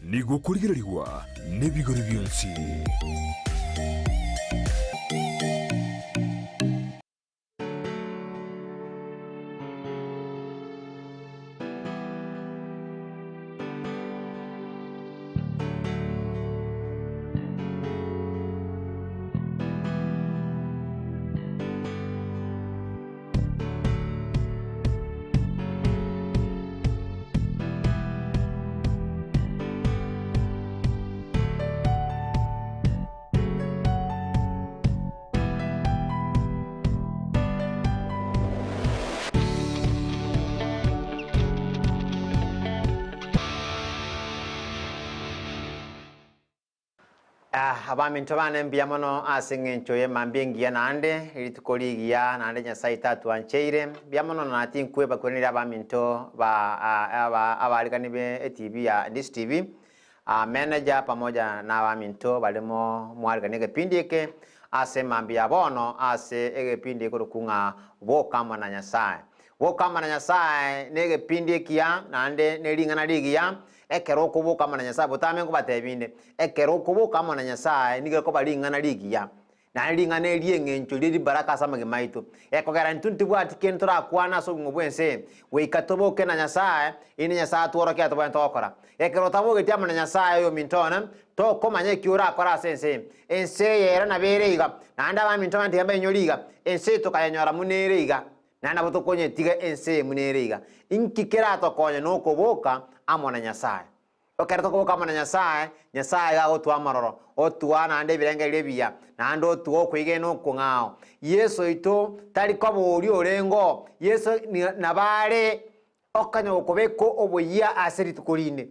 Nigo okorigererigwa nebigori bionsi. Abaminto bane mbuya mono ase eng'encho y'emambia engiya naende, rituko rigiya naende Nyasae tatwancheire. Mbuya mono na tinkwebakweneria abaminto ba aba abaarigani be etv ya Ndisi TV, manager pamoja na abaminto bare mo mwarigani egepindi eke ase emambia ya bono ase egepindi ekorokwa ng'a Boka amo na Nyasae. Boka amo na Nyasae negepindi ekiya naende ne ring'ana rigiya Ekero okoboka amo na Nyasae, botambe nkobatebie inde, ekero okoboka amo na Nyasae nigo ekoba ring'ana rigiya, naende ring'ana eri eng'encho rie ribaraka ase amagima aito. Ekogera intwe ntibwati kende torakwane ase obogima bw'ense eye, goika toboke na Nyasae, erinde Nyasae atworokie aya tobwenerete gokora. Ekero otabogeti amo na Nyasae oyominto one, tokomanya eki orakore ase ense eye. Ense eye ere nabo ere iga, naende abaminto bane tiga mbainyore iga, ense eye tokayenyora buna ere iga. Naende nabo tokonyetiga ense eye buna ere iga. Inki keratokonye nokoboka amo na Nyasae? Ekero tokoboka amo na Nyasae, Nyasae iga agotua amaroro, otua naende ebirengererio ebiya, naende otua okwegena okong'ao. Yeso oito tari koba oria orenge oo, Yeso nabo are okanya gokobeka oboyia ase rituko rinde.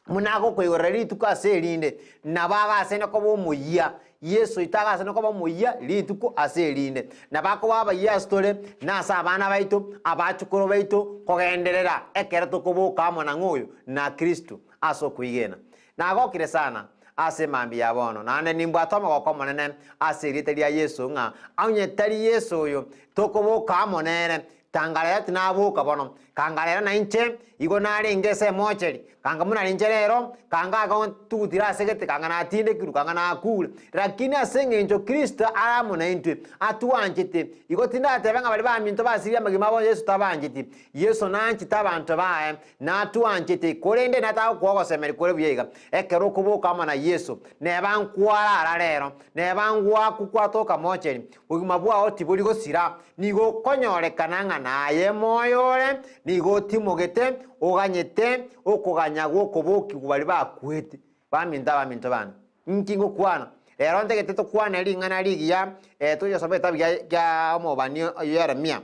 Buna agokoigorera rituko ase erinde, nabo agasene koba omoyia. Yeso oito agasene koba omoyia rituko ase erinde. Nabo akoba abayia ase tore, na ase abana baito, abachukuru baito, kogenderera ekero tokoboka amo nang'o oyo? Na Kristo, ase okwegena. Nagokire sana ase emambia ya bono, naende nimbwate omogoko omonene ase erieta ria Yeso ng'a onye tari Yeso oyo tokoboka amo nere, Tangarera tinaboka bono, kangarera nainche, igo narenge ase emocheri, kanga buna ninche rero, kanga agotugutire ase gete, kanga natindekirwe, kanga nakure. Lakini ase engencho Kristo are amo naintwe, atwanchete, igo tindatebe ng'a baria baminto basirie amagima abo Yeso tabancheti. Yeso nanchete abanto baye, natwanchete, korende natagokoa ogosemeria kore buya iga. Ekero okoboka amo na Yeso, neba nkwarara rero, neba ngwaku kwatoka mocheri, bogima bwao tibori gosira, Nigo okonyorekana ng'a naye moyo ore, nigo otimogete, oganyete okoganya gw'okobokigwa baria bakwete. Baminto, abaminto bane, inki ngokwana? Rero ntagete tokwane ring'ana rigiya, eh, toyosome egetabu gia kia omobani Yeremia.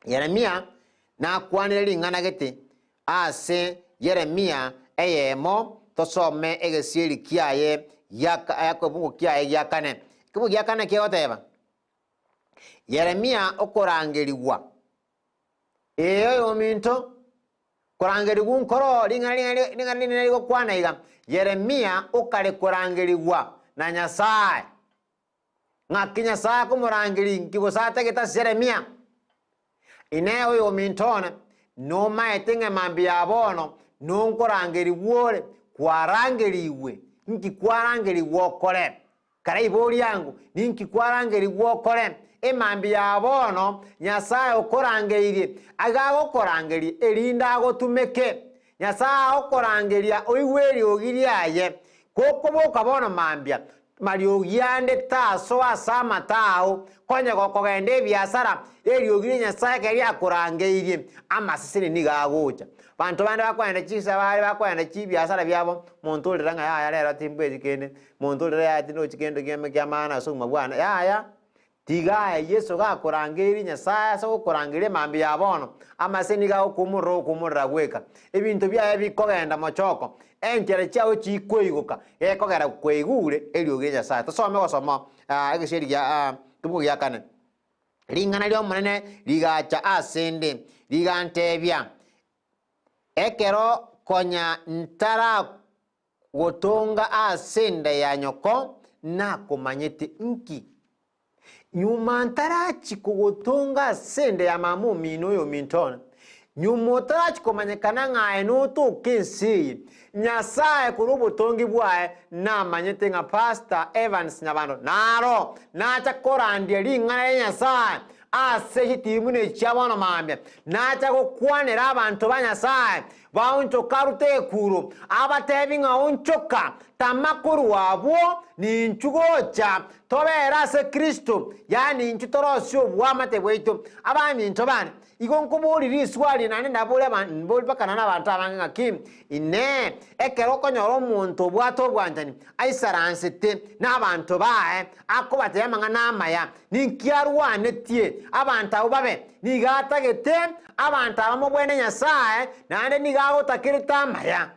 Yeremia nakwanire ring'ana gete ase Yeremia eyemo, tosome egesieri kiaye gia ekebungo kiaye gia kane. Ekebungo gia kane kegoteba. Yeremia okorangerigwa. Ee oyominto, korangerigwa nkoro ring'ana ring'ana ring'ana rinene rigokwana iga, Yeremia okare korangerigwa na Nyasae. Ng'aki Nyasae akomorangeria inki gose atagete ase Yeremia? Inee oyominto one, nomaete ng'a mambia ya bono nonkorangerigwa ore? Kwarangerigwe, inki kwarangerigwa okore? Karaiborie ango, ninki kwarangerigwe okore? Emambia ya bono Nyasae okorangeirie, iga agokorangeria erinde agotumeke. Nyasae agokorangeria oigwe eriogi riaye. Gokoboka bono mambia, mariogi ande tasoa ase amato ao, konya gokogenda ebiasara, eriogi ria Nyasae ekero riakorangeirie, amaseseni nigo agocha. Banto bande bakoenda chisabari, bakoenda chibiasara biabo, monto orera ng'a yaya rero timbweti kende, Monto oria yaya tindochi kende kiame kia maana ase obogima bwane. Yaya, tiga aye Yeso gakorangerie Nyasae ase ogokorangeria mambia ya bono, amase nigo agokoumorera ogokoumorera gweka. Ebinto biaye bikogenda mochoko, enchera chiao chikoigoka, gekogera kwaigure eriogi ria Nyasae. Tosome gosoma egesieri gia ekebugu gia kane. Ring'ana ri'Omonene rigacha ase 'nde, rigantebia, Ekero konya ntara Gotonga ase enda ya nyoko nakomanyete inki? Nyuma ntarachi kogotonga ase enda ya mama omino oyominto one, Nyuma otarachia komanyekana ng'a aye notoke ense eye, Nyasae korwa obotongi bwaye namanyete ng'a Pastor Evans Nyabando naro nacha korandia ring'ana ria Nyasae ase chitimu na echia bono mambia, nacha gokwanera abanto ba Nyasae baonchoka arute ekuro, abatebi ng'a onchoka, tama korwa abwo, ninchu gocha, tobere ase Kristo, yaani inchu torosie oboamate bwaito. Abaminto bane, Igo nkoborie riswali naende ndaborie mbori mpaka naende abanto abange ng'aki, Inee, ekero okonyora omonto obwate obwanchani aisaransete nabanto baye, akobatebia amang'ana amaya, ninki arwanetie abanto abwo babe? Nigo atagete abanto aba mobwene Nyasae, naende nigo agotakerete amaya.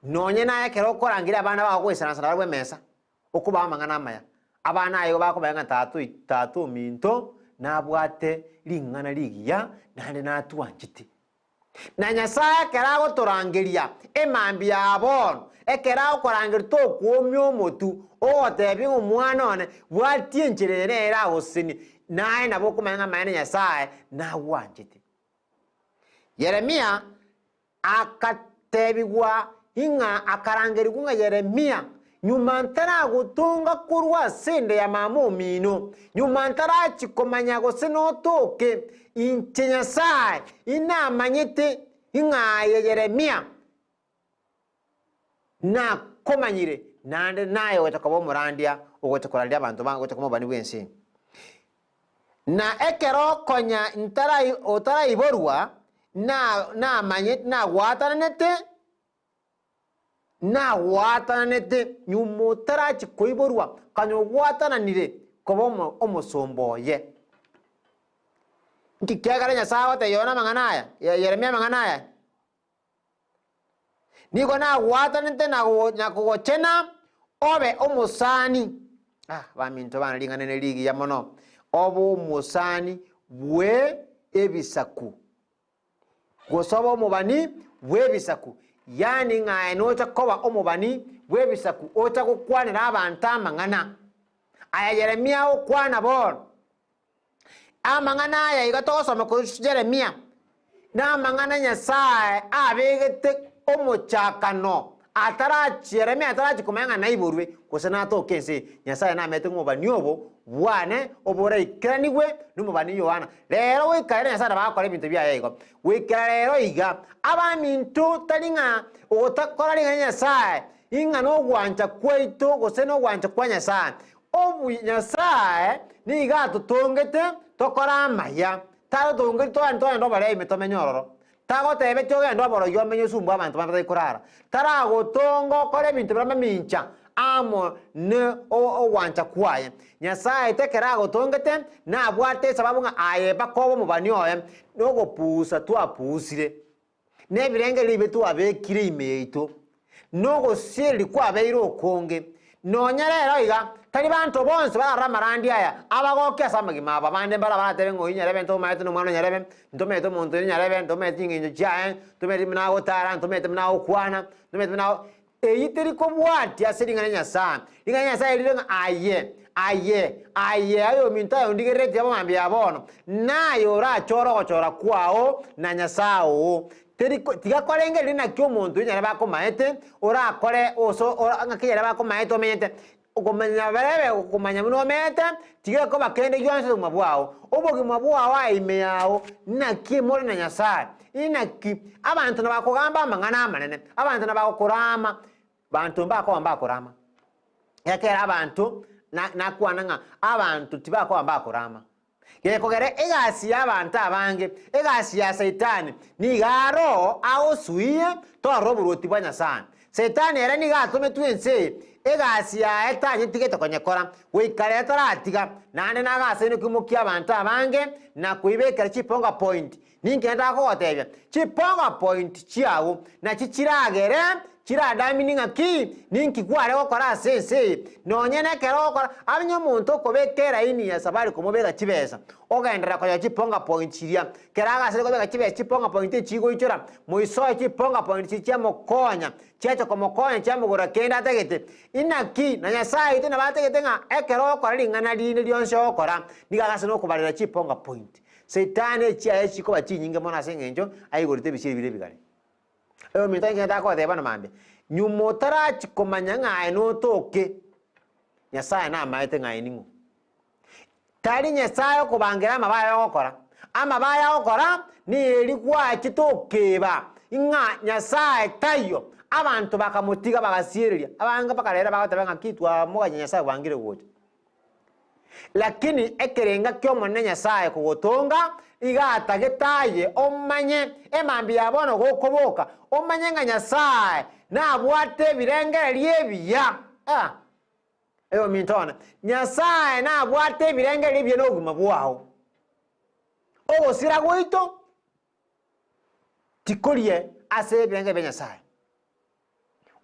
Nonye naye ekero okorangeria abana bao goisaransa nabarabwo emesa, okobaa amang'ana amaya, abana aye igo bakobaya ng'a tata oi tata ominto nabwate ring'ana rigiya naende natwanchete. Na Nyasae ekero agotorangeria emambia ya bono, ekero agokorangeria tokwomia omotu, ogotebia ng'a omwana one, bwatia enchera eye nere agosesenie, naye nabo okomanya ng'a amaene Nyasae nagwanchete. Yeremia Agatebigwa ing'a akarangerigwa ng'a Yeremia, nyuma ntaragotonga korwa ase enda ya mama omino, nyuma ntarachia komanya gose notoke, inche Nyasae inamanyete ing'a aye Yeremia nakomanyire, naende naye ogocha koba omorandia ogocha korandia abanto bange gocha koba omobani bw'ense. Na ekero konya ntarai otaraiborwa, na namanye nagwatananete, nagwatananete nyuma otarachia koiborwa, konya ogwatananire koba omo omosomba oye. Nki kiagera Nyasae agotebia Yohana amang'ana aya, Yeremia amang'ana aya? Nigo nagwatanete na na kogochena obe omosani. Ah, baminto bane ring'ana ere rigiya mono, obe omosani bwe ebisaku, gose obe omobani bw'ebisaku, yaani ng'a aye nocha koba omobani bw'ebisaku, ocha gokwanera abanto amang'ana. Aya Yeremia agokwana bono. Amang'ana aya iga togosoma korwa Jeremia, namang'ana Nyasae abegete omochakano atarachi Yeremia atarachi komanya ng'a naiborwe gose natoke ense eye. Nyasae namete ng'a obobani obo bwane oboraikeranigwe nomobani Yohana. Rero goika rero Nyasae nabo agokora ebinto biaye igo. Goikera rero iga, abaminto tari ng'a ogotakora ring'ana ria Nyasae, ing'a nogwancha kwaito gose nogwancha kwa Nyasae, Obuya Nyasae nigo atotongete tokore amaya, tatotongeti togende togende oboreo ime tomenye ororo. Tagotebeti ogende oborogi omenye osumbue abanto bande batari korara. Taragotonga okore ebinto biria mamincha amo ne ogwancha kwaye. Nyasae tekero agotongete nabwate esababu ng'a aye mpaka obe omobani oye, nogopuusa twapuusire. na ebirengererio ebibe twabekire ime yaito, na ogosiereria kwabeire okonge. Nonya rero iga, tari banto bonsi bararore amarandia aya abagokia ase amagima abo. Abande mbare abaratebe ng'a oyio nyarebe ntomaete nomwana o nyarebe, ntomaete omonto oyo nyarebe, ntomaete chingencho chiaye, ntomaete buna agotara, ntomaete buna agokwana, ntomaete buna ago. Eyio teri kobwatia ase ring'ana ria Nyasae. Ring'ana ria Nyasae rire ng'a aye, aye, aye, aye ominto aye ondigereretie abo mambia ya bono, naye orachore ogochora kwao na Nyasae oo. Teri ko tiga korengereria naki omonto oyio nyarebe akomaete, orakore oso ora ng'aki nyarebe akomaete omenyete. Okomanya barebe komanya buna omenyete, tiga ekoba kende gionsi ase obogima bwao. Obogima bwao aye ime yao, naki more na Nyasae. Inaki abanto nabakogamba amang'ana amanene, abanto nabagokorama, banto mbakoba mbakorama. Ekero abanto na nakwana ng'a abanto tibakoba mbakorama. Gekogera egasi y'abanto abange, egasi ya Saitani, nigo aroo agosuia torore oboruoti bwa Nyasae. Saitani ere nigo atometwe ense eye, egasi yaye tanyetigete konyekora, goika rero taratiga, naende nagasaine koimokia abanto abange na koibekera chiponga point. Ninki naende akogotebia? Chiponga point chiago nachi chiragere chiradamini ng'aki ninki kware gokora ase ense eye. Nonye nekero ogokora, onye omonto okobeka eraini ya Safaricom obeka chibesa, ogenderera konya chiponga point chiria, kero agasire kobeka chibesa chiponga point echigoichora, moisoe chiponga point chiria chiamokonya, chiacha komokonya chiamogorera kende atagete. Inaki na Nyasae oito nabo atagete ng'a ekero ogokora ring'ana rinde rionsi ogokora, nigo agase nokobarera chiponga point. Saitani echiaye chikoba chinyinge mono ase eng'encho aigorete ebisieri bire ebigare. Oyominto ekero takogotebia bono mambia, nyuma otarachi komanya ng'a aye notoke, Nyasaye namaete ng'a aye ning'o. Tari Nyasaye okobangera amabe aya ogokora. Amabe aya agokora neri gwachete okeba ng'a Nyasaye taiyo. Abanto bakamotiga bagasiereria, abange mpaka rero bagoteba ng'a ki twamoganya Nyasaye bwangire gocha. Lakini ekerenga ki'Omonene Nyasae kogotonga iga atagete aye omanye emambia ya bono gokoboka, omanye ng'a Nyasae nabwate ebirengererio ebiya. Ah, oyominto one, Nyasae nabwate ebirengererio ebiya nobogima bwao. Ogosira gwaito tikorie ase ebirengererio bia Nyasae.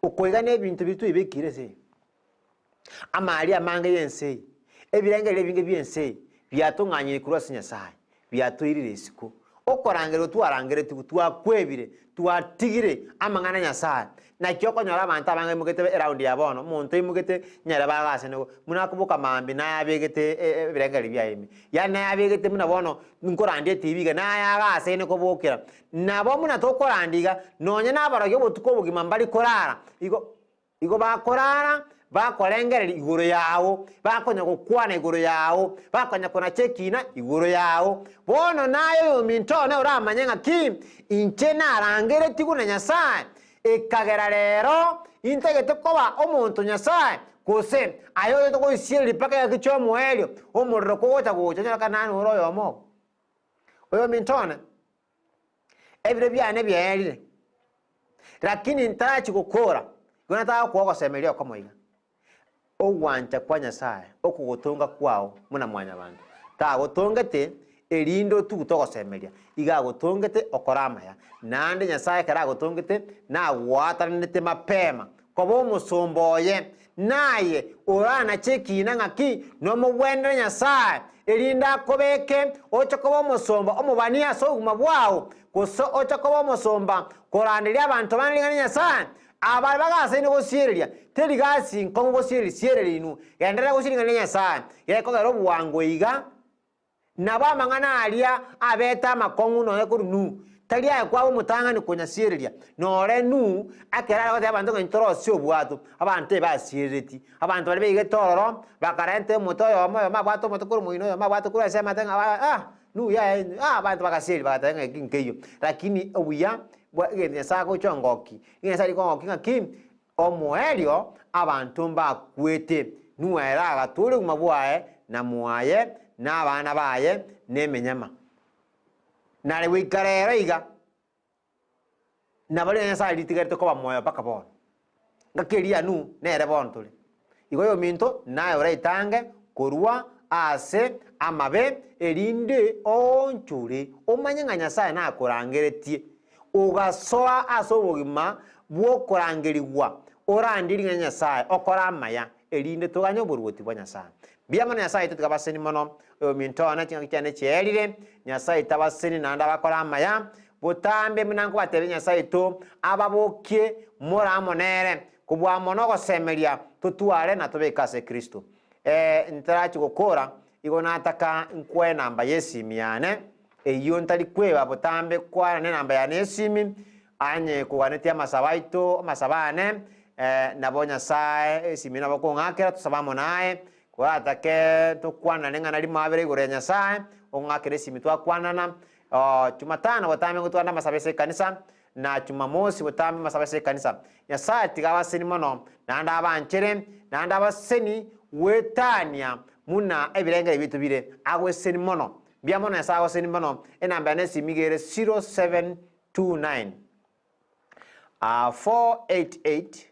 Okoiga nebinto biria twebekire ase eye, amari amange y'ense eye, ebirengererio ebinge bi'ense eye, biatong'anyire korwa ase Nyasae, biatoirire isiko. Okorangerigwa twarangeretigwe, twakwebire, twatigire amang'ana a Nyasae. Naki okonyora abanto abange baimogete eraundi ya bono, omonto aimogete nyarebe agase nigo, buna akoboka mambia naye abegete ebirengererio biaye ime. Yaani naye abegete buna bono nkorandia etibi iga, naye agasaine kobokera. Nabo buna tokorandia iga, nonya nabarogi obotuko obogima mbari korara, igo igo bakorara bakorengereria igoro yao, bakonya gokwana igoro yao, bakonya konacha ekina igoro yao. Bono naye oyominto one oramanye ng'aki inche narangeretigwe na Nyasae, ekagera rero intagete koba omonto Nyasae, gose aye oyote goisiereria mpaka egaki chi'omoerio, omorero kogocha gocha onyore Kanani ore oyomo obo. Oyominto one, ebiro biane biaerire, lakini ntarachi gokora, igo nataka gokoa ogosemeria okomo iga. Ogwancha kwa Nyasae, okogotonga kwao buna mwanyabanto, tagotongete erinde otugute ogosemeria, iga agotongete okore amaya. Naende Nyasae ekero agotongete, nagwatananete mapema koba omosomba oye, naye oranache ekiina ng'aki nomogwenere Nyasae, erinde akobeke oche koba omosomba omobani ase obogima bwao, gose oche koba omosomba koranderia abanto bande ring'ana ria Nyasae. Aba bagasaine gosiereria, teri gasi nkong'u gosiereria, siereria inwe, genderera gosiereria ring'ana ria Nyasae, gekogera obwango iga. Nabo amang'ana aria abete amakong'u nonya korwa Nuhu, tari aye kwaba omotang'ani konyasiereria, nore Nuhu ekero are gotebia abanto ng'a intorosie obwato, abanto ebasiereretie. Abanto baria baigete ororo, bakarenta omote oyomo, oyomo abwate omote korwa moino, oyomo abwate korwa ase amate ng'a ah, Nuhu yaya inwe ah, abanto bagasieria bagateba ng'a eki nkeiyo. Lakini obuya bwa egento Nyasae agocha ongoki, nigo Nyasae arenge kongokia ng'aki, Omoerio abanto mbakwete, Nuhu ere agatooria obogima bwaye, na mwaye, na abana baye, na emenyama. Nare goika rero iga, nabo ring'ana Nyasae ritigarete koba moyo mpaka bono. Ngaki eria ya Nuhu nere bono tore. Igo oyominto naye oraitange korwa ase amabe, erinde oonchore omanye ng'a Nyasae nakorangeretie, ogasoa ase obogima bw'okorangerigwa, orandie ring'ana ria Nyasae, okore amaya, erinde toganye oboruoti bwa Nyasae. Mbuya mono Nyasae oito tiga abaseni mono, oyominto one chingaki chiane chiaerire, Nyasae tabaseni naende abakore amaya, botambe buna nkobatebia Nyasae oito ababokie more amo nere, Kobua mono ogosemeria totware na tobeke ase Kristo. Ee, ntarachi gokora, igo nataka nkoe enamba y'esimi yane, eyio ntari kweba botambe kwana nenamba yane y'esimi, anye koganetie amasabo aito, amasabo ane, eh, nabo Nyasae esimi nabo okong'akera tosabe amo naye, koratake tokwanane ring'ana rimo abere igoro ya Nyasae, ong'akere esimi twakwanana, Jumatano botambe ngotware amasabo ase ekanisa, na Jumamosi botambe amasabo ase ekanisa. Nyasae tiga abaseni mono, naende abanchere, naende abaseni goetania buna ebirengererio biaito bire. Agweseni mono. Mbuya mono Nyasae agoseni mono. Enamba yane esimi iga ere 0729 488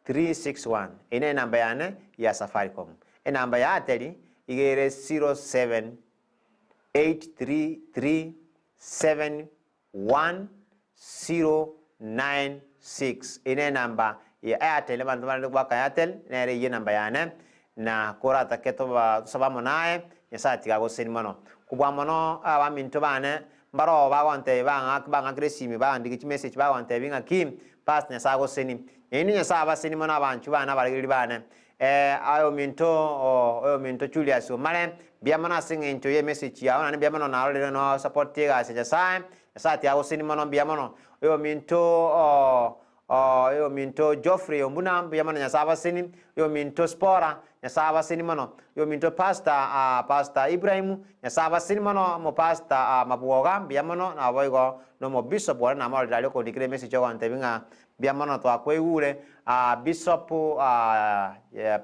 361. Eyio nere enamba yane ya Safaricom. Enamba ya Airtel iga ere 078337 1096 Eye nenamba ya Airtel, abanto barende goaka Airtel, nere eyio enamba yane, na koratake toba tosabe amo naye, Nyasae atiga agosesenie mono. Kobua mono abaminto bane, mbaroo bagontebia bang'ak bang'akera esimi bandike chimessage bagontebia ng'aki, Pastor Nyasae agosesenie. Nainwe Nyasae abasesenie mono abanchwa bane abaragereri bane. Oyominto oyominto Julius Omare, Mbuya mono ase eng'encho y'emessage yao naende mbuya mono narorire nosapoti egasi ya Nyasae. Nyasae tiga agosesenie mono mbuya mono. Oyominto oyominto Geoffrey Ombuna mbuya mono Nyasae abasesenie. Oyominto Spora Nyasae abasesenie mono. Oyominto Pastor Pastor Ibrahim Nyasae abasesenie mono. Omopastor Mabwoga mbuya mono naboigo na omobishop one namororire aria okondikera emessage ogontebia ng'a Mbuya mono twakweigure Bishop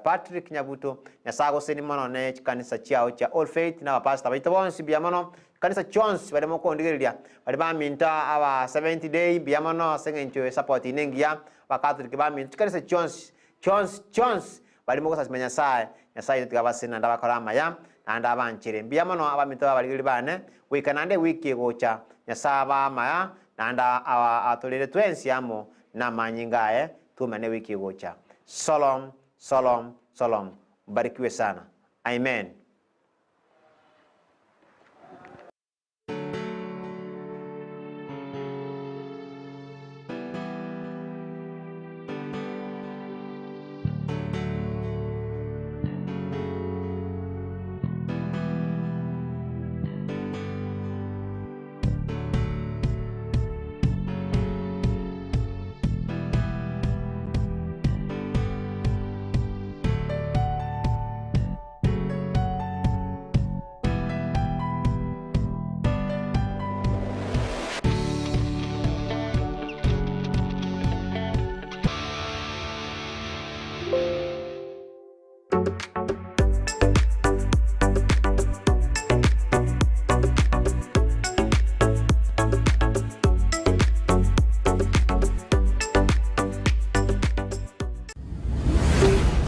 Patrick Nyabuto, Nyasae agosesenie mono ne chikanisa chiao chia All Faith na abapastor baito bonsi mbuya mono, chikanisa chionsi baria mokondigereria baria baminto aba Seventh Day mbuya mono ase eng'encho esapoti ine engiya, abakatoliki baminto chikanisa chionsi chionsi chionsi baria mogosasima Nyasae, Nyasae oito tiga abasesenie naende abakore amaya naende abanchere. Mbuya mono abaminto abarigereria bane goika naende ewiki egocha Nyasae abae amaya Naende atorere twensi amo namanyinga aye twomane ewiki egocha. Shalom, shalom, shalom. Mbarikiwe sana. Amen.